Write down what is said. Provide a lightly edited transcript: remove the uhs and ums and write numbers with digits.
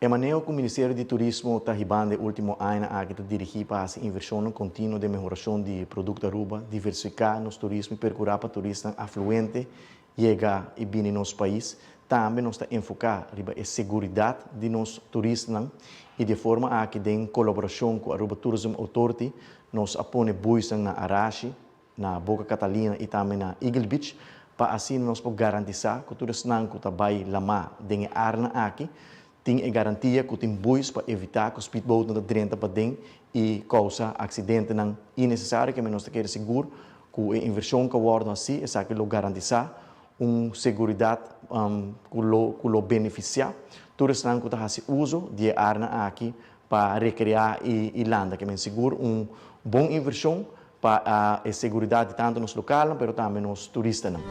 E maneho ku Ministerio di Turismo ta hibando e último añanan aki ta dirigí pa hasi invershonnan kontinuo den mehorashon di produkto Aruba, diversifiká nos turismo i perkurá pa turistanan afluente yega i bini nos pais. Tambe nos ta enfoká riba e seguridat di nos turistanan i di e forma aki den kolaborashon ku Aruba Tourism Authority nos a pone buisnan na Arashi, na Boca Catalina i tambe na Eagle Beach pa asina nos por garantisá ku tur esnan ku ta bai lamá den e áreanan aki tin e garantia ku tin buis pa evitá ku speedboatnan ta drenta paden i kousa aksidentenan innesesario. Keme nos ta kere sigur ku e invershon ku a wòrdu hasí esaki lo garantisá un seguridat ku lo ku lo benefisiá tur esnan ku ta hasi uso di e áreanan aki pa rekreá i landa. Keme sigur un bon invershon pa e seguridat di tantu nos lokalnan pero tambe nos turistanan.